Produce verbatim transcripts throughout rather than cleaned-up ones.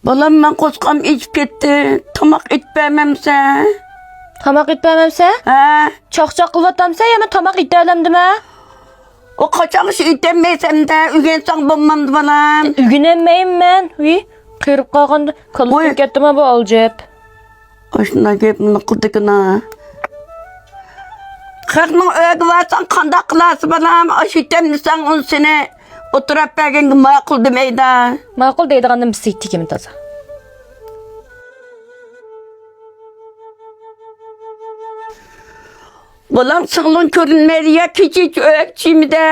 بالام، مەن قورسىقىم ئېچىپ كەتتى. تاماق ئېتىپ بەرمەمسەن؟ تاماق ئېتىپ بەرمەمسەن؟ ھە. چاقچاق قىلىۋاتامسەن يا مەن تاماق ئېتەلەمدىمە؟ ئۇ قاچانغىچە ئېتەلمەيسەن-دە، ئۆگەنسەڭ بولمامدۇ، بالام؟ ئۆگىنەلمەيمەن. ۋىي، قېرىپ قالغاندا كاللىسى كەتتىمە بۇ ئالجىپ. ئاشۇنداق گەپنى قىلدىكىنا. خەقنىڭ ئۆيىگە بارساڭ قانداق قىلارسەن، بالام؟ ئاشۇ ئېتەلمىسەڭ ئۇنى سېنى ئولتۇراپ بەرگەنگە ماقۇل دېمەيدۇ. ماقۇل دەيدىغاندىن بىز تېگىمۇ تازا. بالام، سىڭلىڭ كۆرۈنمەيدۇ يا، كېچىچە ئۆيگە چىمىدە.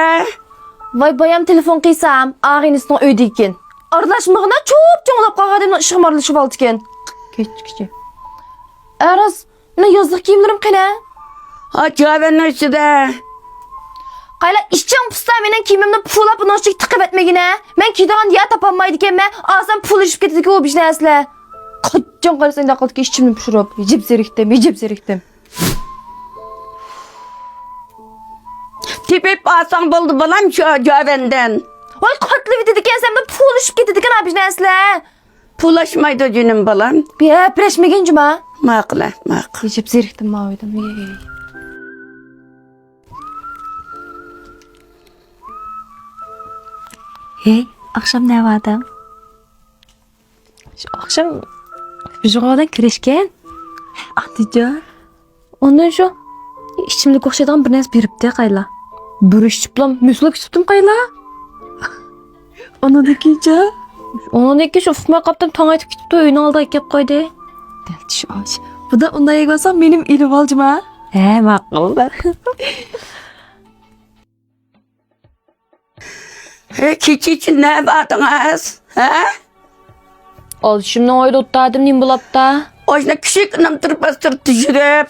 ۋاي، بايام تېلېفون قىلسام، ئاغىنىسىنىڭ ئۆيىدىكەن. ئارىلاشمىغىنا چوپ-چوڭلاپ قالغان ئادەمنىڭ ئىشىغا ئارىلىشىۋالىدىكەن. كەچكىچە. ئەراز، مانا يازلىق كىيىملىرىم قېنى؟ ھا، جاۋەننىڭ ئىچىدە. قايلا، ئىچىڭ پۇستا، مېنىڭ كىيىمىمنى پۇلاپ ئۇنىڭ ئىچىگە تىقىپ ئەتمىگىنە. مەن كىيىدىغان يەر تاپالمايدىكەنمەن، ئالسام پۇل ئېشىپ كېتىدىكەن ئۇ بىر نەرسىلەر. قاچان قارىسا ئۇنداق قىلىدىكەن، ئىچىمنى پۇشۇرۇپ. ئەجەب زېرىكتىم، ئەجەب زېرىكتىم. تېپىپ ئالساڭ بولدى، بالام، شۇ جاۋەندىن. ۋاي، قاتلىۋېتىدىكەنسەن، پۇل ئېشىپ كېتىدىكەن ئا بىر نەرسىلەر. پۇلاشمايدۇ جېنىم بالام. بىر ھەپىلەشمىگىن جۇما. ماقۇل، ماقۇل. يېشىپ زېرىكتىم ماۋۇ ئۆيدىن. ھېي، ئاخشام نەۋادىڭ؟ شۇ ئاخشام بىژغا بىلەن كىرىشكەن. ئاندىجا. ئاندىن شۇ ئىچىملىك ئوخشايدىغان بىر نەرسە بېرىپتۇ قايلا. بىر ئىچىپلا مۇسۇلۇپ كېتىپتىم قايلا. ئۇنىڭدىن كېيىنچە؟ ئۇنىڭدىن كېيىن شۇ ئۇقماي قاپتىم، تاڭ ئېتىپ كېتىپتۇ، ئۆينىڭ ئالدىغا كەپ قويدى. دەل چۈش ئاش. بۇدا ئۇنداق يېگۈ بولساڭ، مېنىمۇ ئېلىپ ئالجىما. ھە، ماقۇل. ھە، كېچىچە نەگە باردىڭىز؟ ھە؟ ئالىشىمنىڭ ئۆيىدە ئولتۇردۇم، نېمە بولاپتا؟ ئاشۇنداق كىچىك ئىنىم تۇرۇپ، سىرتتا يۈرۈپ،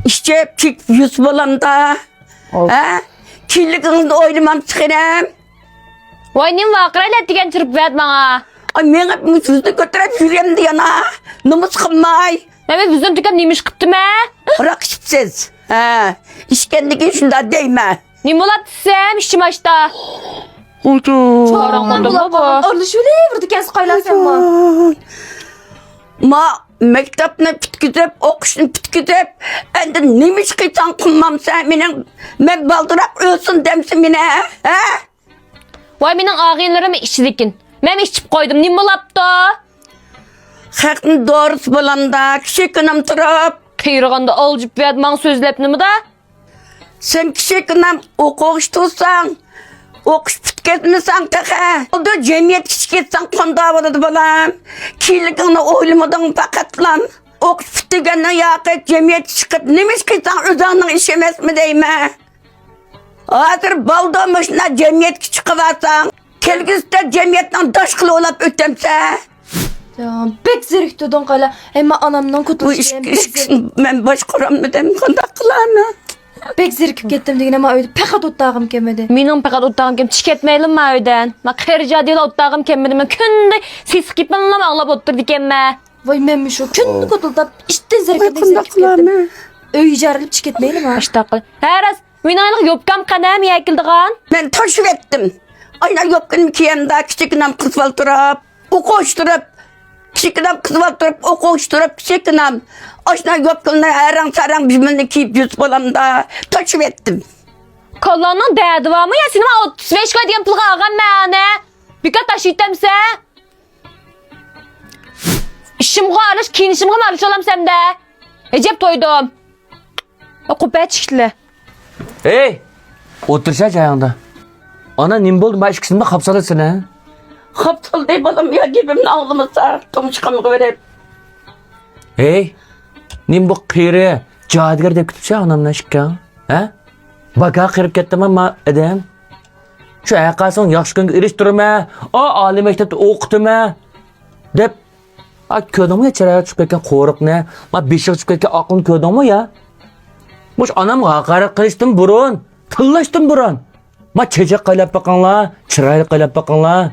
ئىچىپ، چېكىپ يۈرسە بولامدا؟ ھە؟ كېيىنلىكىڭىزنى ئويلىمامسىز خېنىم؟ ۋاي، نېمە ۋارقىرايلا دېگەن تۇرۇپ بەردى ماڭا. ئاي، مېڭىپ مۇشۇ يۈزنى كۆتۈرۈپ يۈرەمدۇ يەنە. نومۇس قىلماي. مەن بىزنىڭ دۇكان نېمە ئىش قىپتىمەن؟ راق ئىچىپسىز. ھە، ئىچكەندىن كېيىن شۇنداق دەيمەن. نېمە بولاپ دېسەم، ئىچىم ئاچتا. چوراڭ قوندۇمغۇ بۇ. ئارىلىشىۋېلىۋېرىدىكەنسىز قايلا سەنمۇ. ما مەكتەپنى پۈتكۈزۈپ، ئوقۇشنى پۈتكۈزۈپ، ئەندى نېمە ئىش قىلساڭ قىلمامسەن مېنىڭ، مەن بالدۇراق ئۆلسۇن دەمسە مېنى، ھە؟ ۋاي، مېنىڭ ئاغىنىلىرىم ئىچىدىكىن. مەن ئىچىپ قويدۇم، نېمە بولاپتۇ؟ خەقنى دورىسى بولامدا، كىچىك ئىنىم تۇرۇپ. قېرىغاندا ئالجىپ بەردى ماڭا سۆزلەپ نېمىدا؟ سەن كىچىك ئىنىم ئوقۇغۇچى تۇرساڭ، ئوقۇش پۈتكۈزمىسەڭ تېخى. بولدى، جەمئىيەتكە چىقىپ كەتسەڭ قانداق بولىدۇ بالام؟ كېيىنلىكىڭنى ئويلىمىدىڭ پەقەتلا. ئوقۇش پۈتتۈرگەندىن ياقى جەمئىيەتكە چىقىپ نېمە ئىش قىلساڭ ئۆزۈڭنىڭ ئىشى ئەمەسمۇ دەيمەن. ھازىر بالدۇر مۇشۇنداق جەمئىيەتكە چىقىۋالساڭ، كەلگۈسىدە جەمئىيەتنىڭ داشقىلى بولاپ ئۆتەمسەن. جان، بەك زېرىكتۈردۈڭ قايلا. ھەي، مەن ئانامنىڭ بۇ كوتلىشى ئىككى، ئىككىسىنى مەن باشقۇرالمىدىم، قانداق قىلارمەن؟ بەك زېرىكىپ كەتتىم دېگىنە، مەن ئۆيدە پەقەت ئولتۇرغۇم كەلمىدى. مېنىڭ پەقەت ئولتۇرغۇم كەلمىدى. چىقىپ كەتمەيلىمۇ مەن ئۆيدىن. مەن قېرى جادىلا ئولتۇرغۇم كەلمىدى. مەن كۈندە سېسىق گېپىملا ئاڭلاپ ئولتۇرىدىكەنمەن. ۋاي، مەنمۇ شۇ كۈندە كوتۇلداپ، ئىشتىن زېرىكىپ، زېرىكىپ كەتتىم. ئۆي ئىجارىلىپ چىقىپ كەتمەيلىما؟ ئاشتاق قىل. ھە، راست. مېنىڭ ھېلىقى يوپكام قەنە، مەن ئەكېلىدىغان. مەن توشۇۋەتتىم. ئاينا يوپكىنى كىيەمدە، كىچىككىنەم قىزىپ ئولتۇرۇپ، ئوقۇغۇچى تۇرۇپ، كىچىككىنەم قىزىپ ئولتۇرۇپ، ئوقۇغۇچى تۇرۇپ، كىچىككىنەم. ئاشۇنداق يوپكىنى ھەرەڭ-سەرەڭ بىر مىلنى كىيىپ يۈرسە بولامدا، توشۇۋەتتىم. كاللاڭنىڭ دەردى بارمۇ يا؟ سېنى مانا ئوتتۇز بەش كوي دېگەن پۇلغا ئالغان مەن ئۇنى. بىكار تاشلىۋېتەمسەن؟ ئىشىمغا ئارىلىشىپ، كىيىنىشىمغىمۇ ئارىلىشىۋالامسەن-دە. ئەجەب تويدۇم. قوپە چىكىتلە. ھەي! ئولتۇرسا جايىڭدا. ئانا، نېمە بولدى؟ ما ئىككىسىنى خاپسالىسىنە. خاپسالدى بالام يا، گېپىمنى ئاڭلىمىسا، تۇمشۇقۇمغا بېرىپ. ھەي! نېمە بۇ قېرى جادۇگەر دەپ كېتىپسەن ئانامنى ئىككىڭ؟ ھە؟ باكا قېرىپ كەتتىما ما ئادەم؟ شۇ ھەققاسىڭ ياخشى كۈنگە ئېرىشتۈرمە، ئا، ئالىي مەكتەپتە ئوقۇتىمە دەپ، ئا، كۆردۈڭمۇ يا چىرايىغا چۈشۈپ كەتكەن قورۇقنى؟ ما بېشىغا چۈشۈپ كەتكەن ئاقنى كۆردۈڭمۇ يا؟ مۇشۇ ئانامغا ھاقارەت قىلىشتىن بۇرۇن، تىللاشتىن بۇرۇن، ما چېچەك قايلاپ بېقىڭلار، چىرايلىق قايلاپ بېقىڭلار.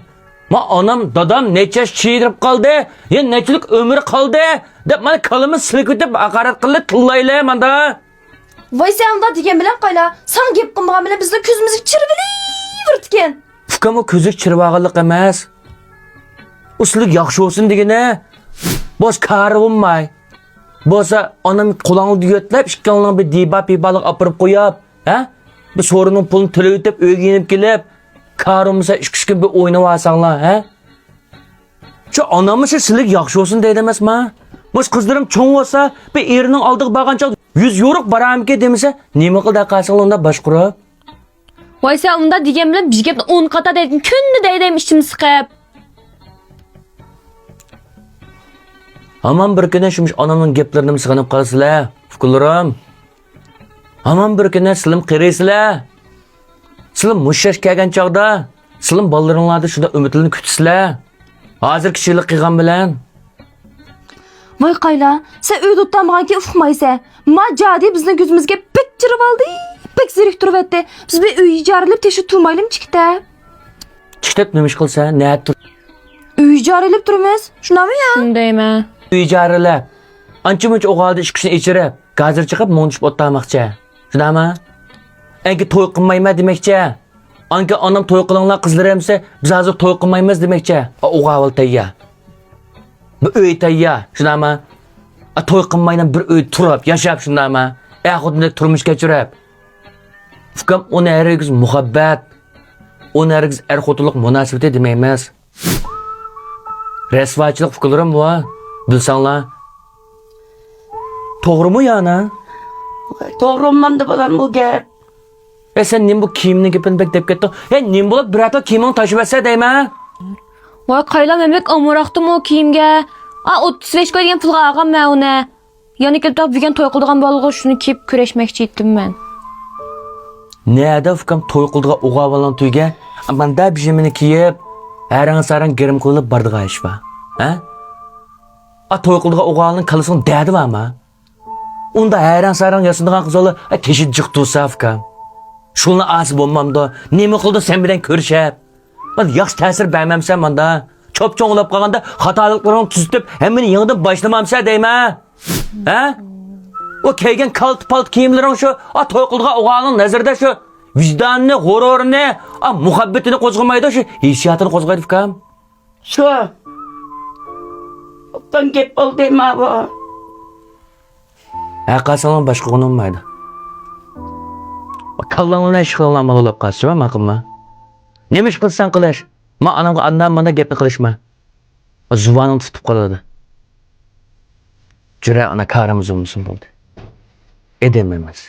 ما ئانام، دادام نەچچە ياش چىدىرىپ قالدى، يەنە نەچچىلىك ئۆمرى قالدى دەپ، مانا كاللىمىز سىلكىۋېتىپ ھاقارەت قىلدى، تىللايلى ماندا. ۋاي، سەن ئۇنداق دېگەن بىلەن قايلا، ساڭا گەپ قىلمىغان بىلەن بىزنىڭ كۆزىمىزگە چىرىۋېلىۋېرىدىكەن. ئۇكام، ئۇ كۆزىگە چىرىۋالغانلىق ئەمەس. ئۇ سىلىگە ياخشى بولسۇن دېگىنى. بولسا كارى بولماي. بولسا ئانام قولۇڭلارنى يۆتلەپ، ئىككىڭلارنى بىر دىبا پىبالىق ئاپىرىپ قويۇپ، ھە؟ بىر سورۇننىڭ پۇلىنى تۆلەۋېتىپ، ئۆيگە يېنىپ كېلىپ، كارى بولمىسا ئىككى ئۈچ كۈن بىر ئويناۋالساڭلار، ھە؟ شۇ ئاناممۇ شۇ سىلىگە ياخشى بولسۇن دەيدۇ ئەمەسما؟ مۇشۇ قىزلىرىم چوڭ بولسا، بىر ئېرىنىڭ ئالدىغا بارغان چاغدا يۈز يورۇق بارامىكىن دېمىسە، نېمە قىلدى قالساڭلار ئۇنداق باشقۇرۇپ؟ ۋاي، سەن ئۇنداق دېگەن بىلەن بىر گەپنى ئون قاتا دەيدىكەن، كۈندە دەيدىم ئىچىمنى سىقىپ. ھامان بىر كۈنى شۇ مۇشۇ ئانامنىڭ گەپلىرىنىمۇ سېغىنىپ قالىسىلەر، ئۇكىلىرىم. ھامان بىر كۈنى سىلىم قېرىيسىلەر. سىلىم مۇشۇ ياشقا كەلگەن چاغدا، سىلىم بالىلىرىڭلاردا شۇنداق ئۈمىدلىرىنى كۈتىسىلەر. ھازىر كىچىكلىك قىلغان بىلەن. ۋاي قايلا، سەن ئۆيدە ئولتۇرمىغانكەن ئۇقمايسەن. ما جادى بىزنىڭ كۆزىمىزگە بەك چىرىۋالدى، بەك زېرىكتۈرۈۋەتتى. بىز بىر ئۆي ئىجارىلەپ تېشىپ تۇرمايلىمۇ چىقتە؟ چىقتەپ نېمە ئىش قىلسا، نەدە تۇر؟ ئۆي ئىجارىلەپ تۇرىمىز، شۇنداقمۇ يا؟ شۇندايمەن. ئۆي ئىجارىلەپ، ئانچە مۇنچە ئوغالدا ئىشىكىنى ئېچىرىپ، گازىر چېقىپ مۇڭدىشىپ ئولتۇرماقچى. شۇنداقمۇ؟ ئەنكى توي قىلمايمەن دېمەكچى. ئانكى ئانام توي قىلىڭلار قىزلىرىم دېسە، بىز ھازىر توي قىلمايمىز دېمەكچى. ئا، ئوغۇل تەييار. بىر ئۆي تەييار، شۇنداقمۇ؟ ئا، توي قىلمايلا بىر ئۆي تۇرۇپ، ياشاپ، شۇنداقمۇ؟ ئەر خوتۇندەك تۇرمۇش كەچۈرۈپ. ئۇكام، ئۇنى ھەرگىز مۇھەببەت، ئۇنى ھەرگىز ئەر خوتۇنلۇق مۇناسىۋىتى دېمەيمىز. رەسۋاچىلىق ئۇكىلىرىم بۇ، بىلسەڭلار. توغرىمۇ يا ئانا؟ توغرا بولمامدۇ بالام بۇ گەپ؟ ئە، سەن نېمە بۇ كىيىمنىڭ گېپىنى بەك دەپ كەتتىڭ؟ ھە، نېمە بولۇپ بىرەر تال كىيىمىڭنى تاشلىۋەتسە دەيمەن. ۋاي قايلا، مەن بەك ئامراقتىم ئۇ كىيىمگە. ئا، ئوتتۇز بەش كوي دېگەن پۇلغا ئالغان مەن ئۇنى. يەنە كېلىپ تاپا بۈگۈن توي قىلىدىغان بالىغا شۇنى كىيىپ كۈرەشمەكچى ئىدىم مەن. نەدە ئۇكام توي قىلىدىغان ئوغۇل بالىنىڭ تۆيگە ماندا بىژىمىنى كىيىپ، ھەرەڭ-سارەڭ گىرىم قىلىنىپ بارىدىغان ئىش بار؟ ھە؟ ئا، توي قىلىدىغان ئوغۇلنىڭ كاللىسىنىڭ دەردى بارما؟ ئۇندا ھەرەڭ-سارەڭ ياسىنىدىغان قىز بالا، ئە، تېشى جىق تۇرسا ئۇكام. شۇنى ئاسا بولمامدۇ؟ نېمە قىلدى سەن بىلەن كۆرۈشۈپ؟ مانا ياخشى تەسىر بەرمەمسەن ماندا. چوپچوڭ بولاپ قالغاندا خاتالىقلىرىڭنى تۈزىتىپ، ھەممىنى يېڭىدىن باشلىمامسەن دەيمەن. ھە؟ ئۇ كىيگەن كالتە-پالتا كىيىملىرىڭ شۇ، ئا، توي قىلىدىغان ئوغۇلنىڭ نەزىرىدە شۇ ۋىجدانىنى، غۇرۇرىنى، ئا، مۇھەببىتىنى قوزغىمايدۇ، شۇ ھېسسىياتىنى قوزغايدۇ ئۇكام. شۇ. ئوبدان گەپ بولدى ماۋۇ. ھە، قالساڭلار باشقا ئۇنىمايدۇ. كاللاڭلارنى ئىش قىلىڭلار، مانا بولاپ قالسا، ماقۇلما؟ نېمە ئىش قىلساڭ قىلىش. ما ئانامغا ئانداق مانداق گەپنى قىلىشما. زۇۋانىڭ تۇتۇپ قالىدۇ. جۈرە ئانا كارىمىز بولمىسۇن بولدى. ئېدەم ئەمەس.